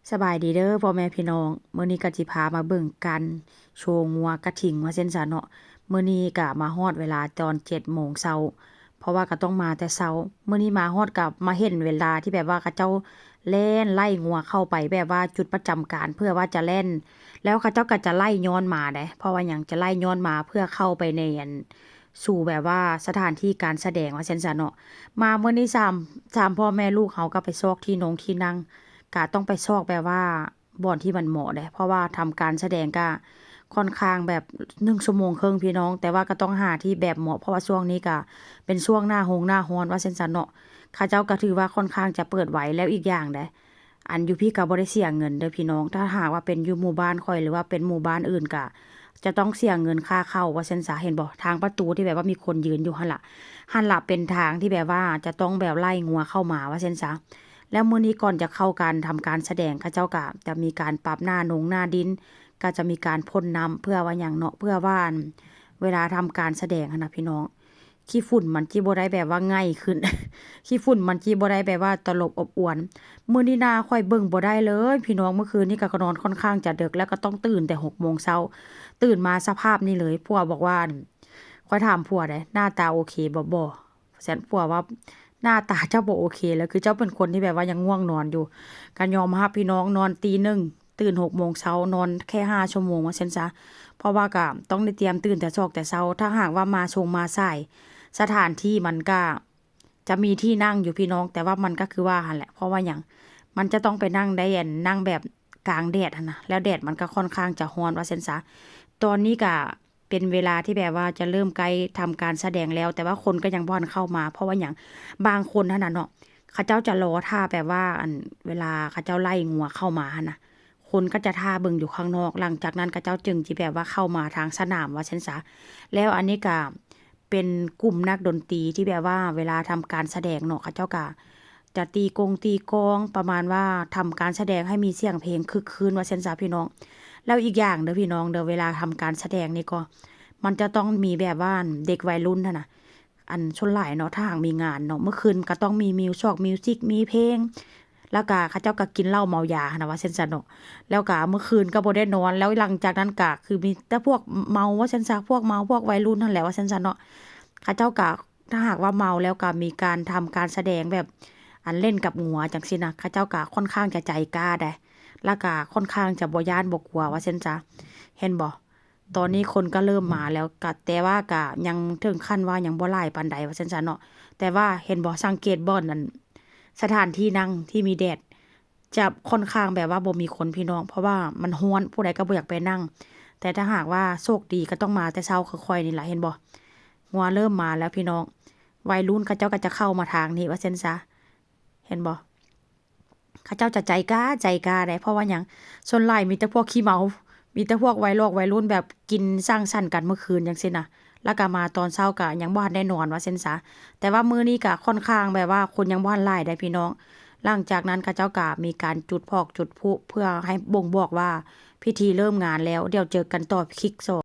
ສະບາຍດີເດີພໍ່ແມ່ພີ່ນ້ອງ, ມື້ນີ້ກໍຊິພາມາເບິ່ງການໂຊງົວກະທິງວ່າຊັ້ນຊະເນາະ. ມື້ນີ້ກໍມາຮອດເວລາຕອນເຈັດໂມງເຊົ້າ ເພາະວ່າກໍຕ້ອງມາແຕ່ເຊົ້າ. ມື້ນີ້ມາຮອດກໍມາເຫັນເວລາທີ່ແບບວ່າເຂົາເຈົ້າແລ່ນໄລ່ງົວເຂົ້າໄປ ແບບວ່າຈຸດປະຈຳການ ເພື່ອວ່າຈະແລ່ນ ແລ້ວເຂົາເຈົ້າກໍຈະໄລ່ຍ້ອນມາເດ້. ເພາະວ່າຫຍັງ? ຈະໄລ່ຍ້ອນມາເພື່ອເຂົ້າໄປໃນອັນ ສູ່ແບບວ່າສະຖານທີ່ການສະແດງວ່າຊັ້ນຊະເນາະ. ມາມື້ນີ້ສາມ ສາມພໍ່ແມ່ລູກເຮົາກໍໄປຊອກທີ່ນົງທີ່ນັ່ງ ກະຕ້ອງໄປຊອກແບບວ່າບ່ອນທີ່ມັນເໝາະເດ້ ເພາະວ່າທຳການສະແດງກະຄ່ອນຂ້າງແບບໜຶ່ງຊົ່ວໂມງເຄິ່ງພີ່ນ້ອງ, ແຕ່ວ່າກໍຕ້ອງຫາທີ່ແບບເໝາະ ເພາະວ່າຊ່ວງນີ້ກະເປັນຊ່ວງໜ້າຮົງໜ້າຮ້ອນວ່າຊັ້ນຊະເນາະ. ເຂົາເຈົ້າກໍຖືວ່າຄ່ອນຂ້າງຈະເປີດໄວ ແລ້ວອີກຢ່າງເດ້ ອັນຢູ່ພີ້ກໍບໍ່ໄດ້ເສຍເງິນເດີພີ່ນ້ອງ. ຖ້າຫາກວ່າເປັນຢູ່ໝູ່ບ້ານຂ້ອຍ ຫຼືວ່າເປັນໝູ່ບ້ານອື່ນ ກໍຈະຕ້ອງເສຍເງິນຄ່າເຂົ້າວ່າຊັ້ນຊະ. ເຫັນບໍ່? ທາງປະຕູທີ່ແບບວ່າມີຄົນຢືນຢູ່ຫັ້ນລະ ຫັ້ນລະເປັນທາງທີ່ແບບວ່າຈະຕ້ອງແບບໄລ່ງົວເຂົ້າມາວ່າຊັ້ນຊະ. ແລ້ວມື້ນີ້ກ່ອນຈະເຂົ້າການ ທຳການສະແດງ ເຂົາເຈົ້າກໍຈະມີການປັບໜ້ານົງໜ້າດິນ ກໍຈະມີການພົ່ນນ້ຳ ເພື່ອວ່າຫຍັງເນາະ? ເພື່ອວ່າ ອັນ ເວລາທຳການສະແດງຫັ້ນນະພີ່ນ້ອງ ຂີ້ຝຸ່ນມັນຈິບໍ່ໄດ້ແບບວ່າໄງ່ຂຶ້ນ ຂີ້ຝຸ່ນມັນຈິບໍ່ໄດ້ແບບວ່າຕະຫຼົບອົບອວນ. ມື້ນີ້ໜ້າຂ້ອຍເບິ່ງບໍ່ໄດ້ເລີຍພີ່ນ້ອງ, ມື້ຄືນນີ້ກໍນອນຄ່ອນຂ້າງຈະເດິກ ແລ້ວກໍຕ້ອງຕື່ນແຕ່ຫົກໂມງເຊົ້າ ຕື່ນມາສະພາບນີ້ເລີຍ. ຜົວບອກວ່າ ຂ້ອຍຖາມຜົວເດ້ ໜ້າຕາໂອເຄບໍ່? ບໍ່ ຊັ້ນ ຜົວວ່າ ໜ້າຕາເຈົ້າບໍ່ໂອເຄເລີຍ ຄືເຈົ້າເປັນຄົນທີ່ແບບວ່າຍັງງ່ວງນອນຢູ່. ກໍຍອມຮັບພີ່ນ້ອງ ນອນຕີໜຶ່ງ ຕື່ນຫົກໂມງເຊົ້າ ນອນແຄ່ຫ້າຊົ່ວໂມງວ່າຊັ້ນຊະ. ເພາະວ່າກໍຕ້ອງໄດ້ຕຽມຕື່ນແຕ່ຊອກແຕ່ເຊົ້າ ຖ້າຫາກວ່າມາຊົງມາສາຍ ສະຖານທີ່ມັນກໍຈະມີທີ່ນັ່ງຢູ່ພີ່ນ້ອງ ແຕ່ວ່າມັນກໍຄືວ່າຫັ້ນແຫຼະ. ເພາະວ່າຫຍັງ? ມັນຈະຕ້ອງໄປນັ່ງໄດ້ ອັນ ນັ່ງແບບກາງແດດຫັ້ນນະ ແລ້ວແດດມັນກໍຄ່ອນຂ້າງຈະຮ້ອນວ່າຊັ້ນຊະ. ຕອນນີ້ກໍ ເປັນເວລາທີ່ແບບວ່າຈະເລີ່ມໃກ້ທຳການສະແດງແລ້ວ ແຕ່ວ່າຄົນກໍຍັງບໍ່ທັນເຂົ້າມາ. ເພາະວ່າຫຍັງ? ບາງຄົນຫັ້ນນະເນາະ ເຂົາເຈົ້າຈະລໍຖ້າແບບວ່າ ອັນ ເວລາເຂົາເຈົ້າໄລ່ງົວເຂົ້າມາຫັ້ນນະ ຄົນກໍຈະຖ້າເບິ່ງຢູ່ຂ້າງນອກ ຫຼັງຈາກນັ້ນເຂົາເຈົ້າຈຶ່ງຊິແບບວ່າເຂົ້າມາທາງສະໜາມວ່າຊັ້ນຊະ. ແລ້ວອັນນີ້ກໍເປັນກຸ່ມນັກດົນຕີທີ່ແບບວ່າເວລາທຳການສະແດງເນາະ ເຂົາເຈົ້າກໍ ຈະຕີກົງຕີກອງ ປະມານວ່າທຳການສະແດງໃຫ້ມີສຽງເພງຄຶກຄື້ນວ່າຊັ້ນຊະພີ່ນ້ອງ. ແລ້ວອີກຢ່າງເດີພີ່ນ້ອງເດີ ເວລາທຳການສະແດງນີ້ກໍ ມັນຈະຕ້ອງມີແບບວ່າ ອັນ ເດັກໄວລຸ້ນຫັ້ນນະ ອັນ ສ່ວນຫຼາຍເນາະ ຖ້າຫາກມີງານເນາະ ມື້ຄືນກໍຕ້ອງມີມິວຊອກມິວຊິກ ມີເພງ ແລ້ວກະເຂົາເຈົ້າກໍກິນເຫຼົ້າເມົາຢາຫັ້ນນະວ່າຊັ້ນຊະເນາະ. ແລ້ວກະມື້ຄືນກໍບໍ່ໄດ້ນອນ ແລ້ວຫຼັງຈາກນັ້ນກະຄືມີແຕ່ພວກເມົາວ່າຊັ້ນຊະ ພວກເມົາ ພວກໄວລຸ້ນຫັ້ນແຫຼະວ່າຊັ້ນຊະເນາະ. ເຂົາເຈົ້າກະ ຖ້າຫາກວ່າເມົາແລ້ວກໍມີການທຳການສະແດງແບບ ອັນ ເລ່ນກັບງົວຈັ່ງຊີ້ນະ ເຂົາເຈົ້າກໍຄ່ອນຂ້າງຈະໃຈກ້າໄດ໋ ແລ້ວກໍຄ່ອນຂ້າງຈະບໍ່ຢ້ານບໍ່ກົວວ່າຊັ້ນຊະ. ເຫັນບໍ່? ຕອນນີ້ຄົນກໍເລີ່ມມາແລ້ວ ກະ ແຕ່ວ່າກໍຍັງເຖິງຂັ້ນວ່າຍັງບໍ່ຫຼາຍປານໃດວ່າຊັ້ນຊະເນາະ. ແຕ່ວ່າເຫັນບໍ່? ສັງເກດບ່ອນ ອັນ ສະຖານທີ່ນັ່ງທີ່ມີແດດ ຈະຄ່ອນຂ້າງແບບວ່າບໍ່ມີຄົນພີ່ນ້ອງ ເພາະວ່າມັນຮ້ອນ ຜູ້ໃດກໍບໍ່ຢາກໄປນັ່ງ. ແຕ່ຖ້າຫາກວ່າໂຊກດີກໍຕ້ອງມາແຕ່ເຊົ້າຄືຂ້ອຍນີ້ລະ ເຫັນບໍ່? ງົວເລີ່ມມາແລ້ວພີ່ນ້ອງ ໄວລຸ້ນເຂົາເຈົ້າກໍຈະເຂົ້າມາທາງນີ້ວ່າຊັ້ນຊະ ເຫັນບໍ່? ເຂົາເຈົ້າຈະໃຈກ້າ ໃຈກ້າໄດ໋ ເພາະວ່າຫຍັງ? ສ່ວນຫຼາຍມີແຕ່ພວກຂີ້ເມົາ ມີແຕ່ພວກໄວຫຼອກໄວລຸ້ນແບບກິນສັງສັນກັນມື້ຄືນຈັ່ງຊີ້ນະ ແລ້ວກໍມາຕອນເຊົ້າກໍຍັງບໍ່ທັນໄດ້ນອນວ່າຊັ້ນຊະ. ແຕ່ວ່າມື້ນີ້ກໍຄ່ອນຂ້າງແບບວ່າຄົນຍັງບໍ່ທັນຫຼາຍໄດ໋ພີ່ນ້ອງ. ຫຼັງຈາກນັ້ນເຂົາເຈົ້າກໍມີການຈຸດພອກຈຸດພລຸ ເພື່ອໃຫ້ບົ່ງບອກວ່າພິທີເລີ່ມງານແລ້ວ. ດຽວເຈີກັນຕໍ່ຄລິບສອງ.